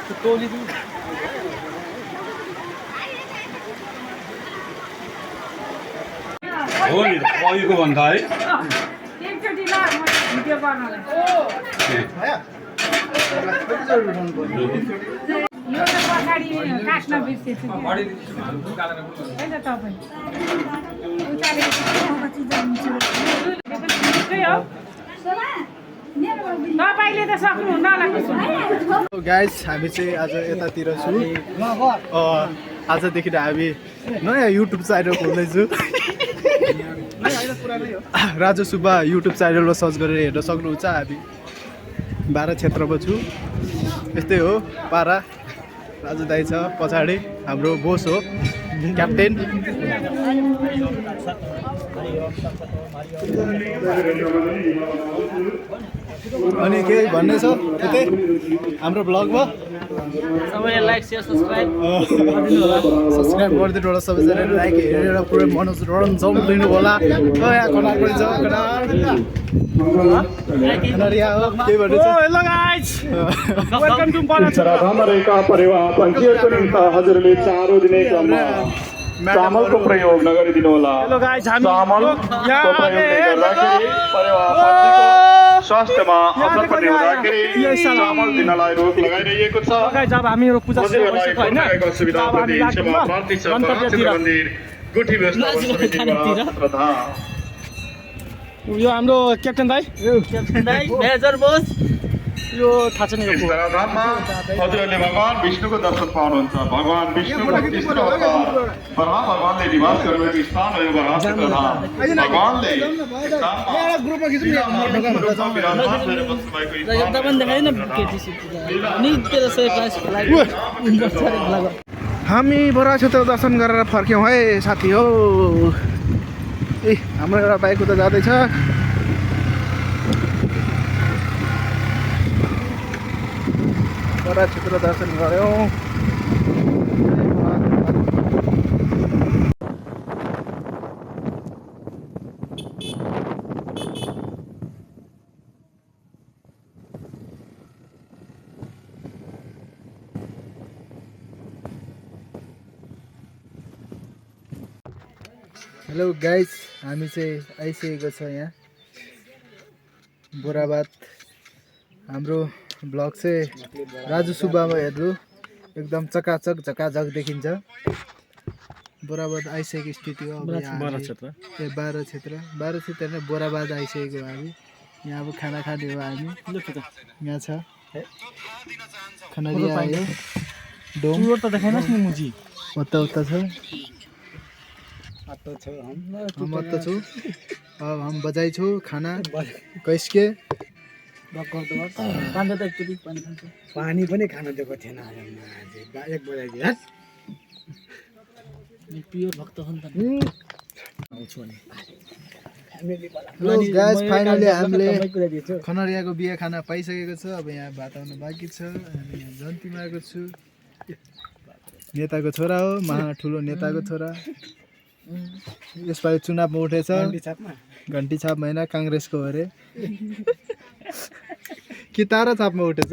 हो नि अहिलेको भन्दा है एकचोटि ल म भिडियो बनाउनु यो त पछाडि काट्न बिर्सेछु होइन तपाईँ तपाईँले त सक्नुहुन्न होला गाइस हामी चाहिँ आज यतातिर छु आजदेखि हामी नयाँ युट्युब च्यानल खोल्दैछु राजु सुब्बा युट्युब च्यानलमा सर्च गरेर हेर्न सक्नुहुन्छ हामी 12 क्षेत्रमा छु यस्तै हो पारा राजु दाइ छ पछाडि हाम्रो बोस हो क्याप्टेन अनि के भन्ने छ त्यतै हाम्रो ब्लगमा सबैले लाइक शेयर सब्स्क्राइब गरिदिनु होला सबैजनाले लाइक हेरेर पुरै मनोरञ्जन लिनु होला यहाँ कनार पनि छ hello guys welcome to Ramrekha परिवार पञ्चायतको निम्ति हजुरले चारो दिने क्रममा चामलको प्रयोग नगरिदिनु होला चामलको प्रयोग गर्दाखेरि परिवार स्वास्थ्यमा असर पर्ने हुँदाखेरि चामल दिनलाई रोक लगाइरहेको छ जब हामीहरू पूजा सुरु भइसक्यो हैन असुविधाप्रति क्षमा प्रार्थी छ मन्दिर गुठी व्यवस्थापन समितिबाट प्रधान यो हाम्रो क्याप्टेन दाइ मेजर बोस यो थाहा छैन यो धाममा हजुरहरूले भगवान विष्णुको दर्शन पाउनुहुन्छ भगवान विष्णुको तेस्रो अवतार ब्रह्मा भगवानले निवास गर्नुभएको स्थान हो यो बराहको धाम भगवानले हामी बरा क्षेत्र दर्शन गरेर फर्क्यौँ है साथी हो ए हाम्रो एउटा बाइक उता जाँदैछ बरा क्षेत्र दर्शन गऱ्यौँ हेलो गाइस हामी चाहिँ आइसकेको छ यहाँ बोराबाद हाम्रो ब्लग चाहिँ राजु सुब्बामा हेर्नु एकदम चकाचक झकाझक देखिन्छ बोराबाद आइसकेको स्थिति हो अब 12 क्षेत्र नै बोराबाद आइसकेको हो हामी यहाँ अब खाना खाने हो हामी यहाँ छ खनरी आयो डोम त देखाइनस् नि मुजी उता छ अब हम बजाइ छु खाना कैसके पानी पनि खान दिएको थिएन आज 1 बजे प्योर भक्त हो नि त गाइस फाइनली हामीले खनरियाको बिहे खाना पाइसकेको छ अब यहाँ भात आउनु बाँकी छ अनि यहाँ जन्तीमा आएको छु नेताको छोरा हो महा ठुलो नेताको छोरा यसपालि चुनावमा उठेछ घन्टी छापमा होइन काङ्ग्रेसको हो अरे कि तारा छापमा उठेछ